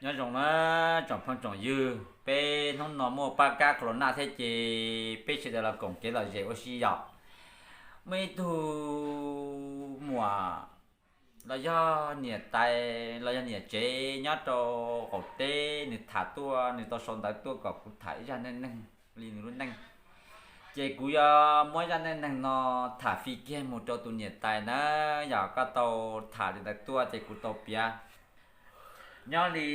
Nyob zoo na tsoom phooj tsoom ywg, peb hnub no muaj pab kab corona thiab ces peb sawv daws los koom kev lom zem ua si yom. Muaj ib tug muam los yog niam tais los yog niam tsev nyob rau qaum teb, nws tham tuaj, nws tau sau ntawv tuaj kom kuv tham ib zaj neej neeg li nws lub neej. Ces kuv yuav muab zaj neej neeg no tham fij kiag mus rau tus niam tais na, yog koj tau tham li ntawd tuaj ces kuv tau piav. Nyob li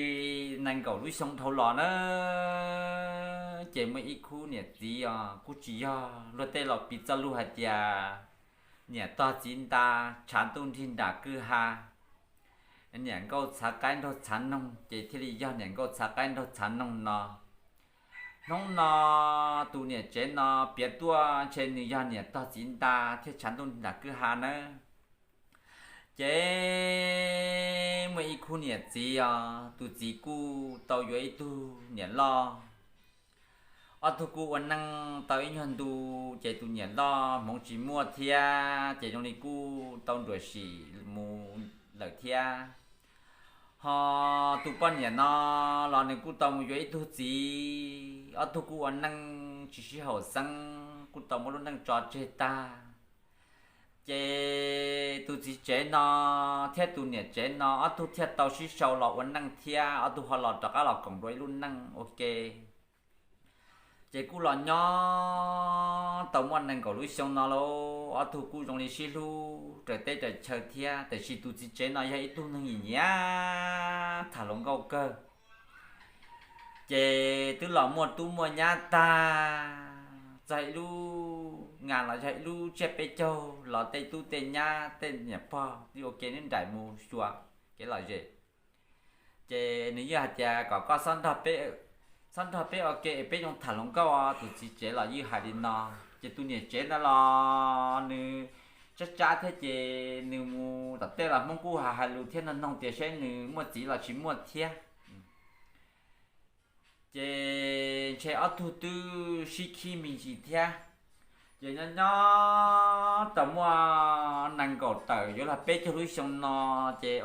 nees nkaum lub xyoo dhau los na, ces muaj ib khub niam txiv os, kuj tsis yog luag tej los piv txoj lus hais tias niam tog txiv nta, tshav ntuj nrig nram kwj ha, niam nkauj txhav qaib nraug txhav noog, ces thiaj li yog niam nkauj txhav qaib nraug txhav noog no. Hnub no tus niam tsev no piav tuaj ntshe nws yog niam tog txiv nta thiab tshav ntuj nrig nram kwj ha nawb. Ces muaj ib khub niam txiv os, tus txiv kuj tau yuav ib tug niam loj. Ob tug kuj ua neej tau ib nyuag ntu, ces tus niam loj hmoov tsis muaj thiab, ces zoo li kuj tau nruam sim mus lawm thiab. Ho tus poj niam no los nws kuj tau mus yuav ib tug txiv, ob tug kuj ua neej tsis sib haum xeeb, kuj tau muab lub neej tso tseg tag. Ces tus txiv tsev no thiab tus niam tsev no ob tug thiaj tau sib sau los ua neej thiab, ob tug ho los rov qab los koom dua ib lub neej ua ke. Ces kuj los nyob tau muaj nees nkaum lub xyoo no lauj, ob tug kuj zoo li sib hlub raws teb raws chaw thiab, tiam sis tus txiv tsev no yog ib tug neeg nyiam nyiam tham hluas nkauj kawg. Ces twb los muaj tub muaj nyab tag, txog ib lub ngas los yog ib lub tsiab peb caug los tej tub tej nyab tej niam pog twb ua ke neb nraim mus xyuas kev lom zem. Ces nws yeej hais tias kom koj txhob nrog peb ua ke es peb zoo tham hluas nkauj os, tus txiv tsev los yeej hais li no. Ces tus niam tsev no los nws tsab tsab thiab, ces nws mus tom tej los Hmoob kuj hais hais lus thiab, nug noog tias saib nws muaj txiv los tsis muaj thiab. Ces ntshe ob tug twb sib khib me ntsis thiab. Ces nyob nyob tau muaj nees nkaum tawm yuav luag peb caug lub xyoo no, ces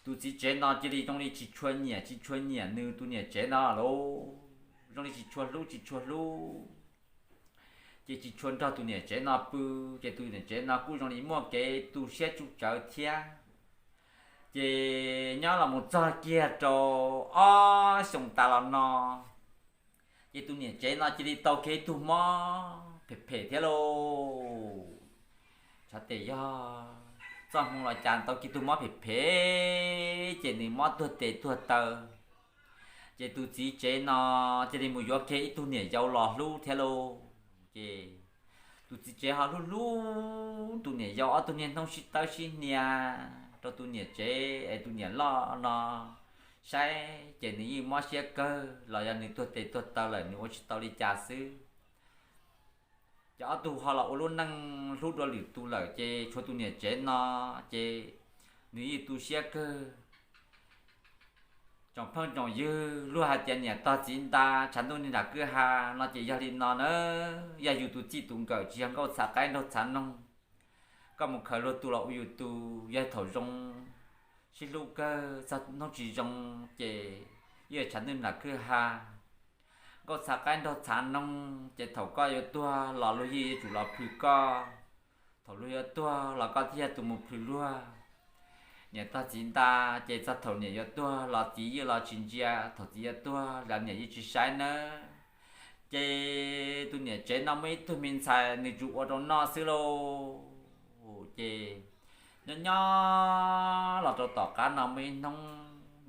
tus txiv tsev no cia li zoo li tsis tshua nyiam tsis tshua nyiam nws tus niam tsev no lauj, zoo li tsis tshua hlub tsis tshua hlub. Ces tsis tshua nrog tus niam tsev no pw, ces tus niam tsev no kuj zoo li muaj kev tu siab tsum tsawv thiab. Ces nyob los mus txog kiag rau ob xyoos tas los no, ces tus niam tsev no cia li tau kiag ib tug mob phem phem thiab lauj. Tshav tes yog txoj hmoo los cas tau kiag tug mob phem phem, ces nws mob tuag tes tuag taw. Ces tus txiv tsev no cia li mus yuav kiag ib tug niam yau los hlub thiab lauj. Ces tus txiv tsev ho hlub hlub tus niam yau, ob tug niaj hnub sib tawb sib hnia rau tus niam tsev es tus niam loj no saib, ces nws yeej mob siab kawg los yog nws tuag tes tuag taw lawm nws ua tsis tau li cas xwb. Ces ob tug ho los ua lub neej hlub dua lwm tus lawm, ces tshuav tus niam tsev no, ces nws yeej tu siab kawg. Tsoom phooj tsoom ywg, luag hais tias niam tog txiv nta, tshav ntuj nrig nram kwj ha no ces yog li no na. Yog yus tus txij tus nkawm tsis yog nkauj txhav qaib nraug txhav noog, koj mus khaws luag tus los ua yus tus, yog thaum zoo sib hlub kawg, txog hnub tsis zoo ces yeej tshav ntuj nrig nram kwj ha. Nkauj txhav qaib nraug txhav noog ces thaum koj yuav tuag los luag yeej yuav tsum los plhws koj, thaum luag yuav tuag los koj thiaj yog tus mus plhws luag. Niam tog txiv nta, ces txog thaum niam yuav tuag los txiv yeej los tsis ntsia, thaum txiv yuav tuag los niam yeej tsis saib nawb. Ces tus niam tsev no muaj ib tug me ntxhais nws tsuas ua rau noj xwb lauj. Ces nyob nyob los rau tom qab no muaj ib hnub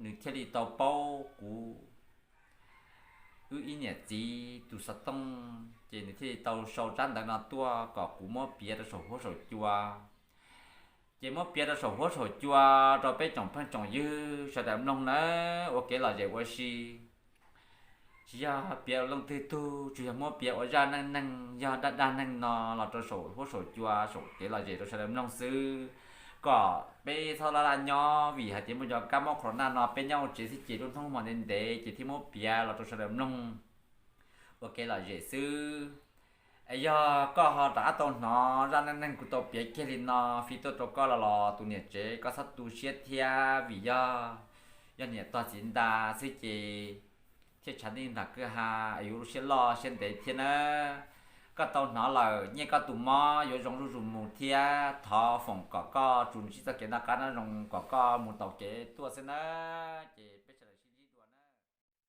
nws thiaj li tau paub kuv wb ib niam txiv tus xov tooj, ces nws thiaj li tau sau tsab ntawv no tuaj kom kuv muab piav rau saum huab saum cua. Ces muab piav rau saum huab saum cua rau peb tsoom phooj tsoom ywg sawv daws mloog nawb, ua kev lom zem ua si. Tsis yog piav leej twg tug, tsuas yog muab piav ua zaj neej neeg yog dag dag neeg no los rau saum huab saum cua saum kev lom zem rau sawv daws mloog xwb, kom peb txhob laj laj nyob, vim hais tias muaj cov kab mob corona no peb nyob ua tsev xwb ces lub hnub hmo ntev ntev ces thiaj muab piav los rau sawv daws mloog ua kev lom zem xwb. Es yog koj ho rov qab tau hnov zaj neej neeg kuv tau piav kiag li no fij tuaj rau koj los los tus niam tsev koj txhob tu siab thiab, vim yog yog niam tog txiv ntag xwb ces thiaj tshav ntuj nag kwj ha yuav lub siab loj siab ntev thiab nawb. Koj tau hnov lawm, nyiaj koj tus mob yuav zoo zuj zus mus thiab, thov foom kom koj tsum ntsib txoj kev noj qab nyob zoo kom koj mus taus kev tuaj xwb nawb ces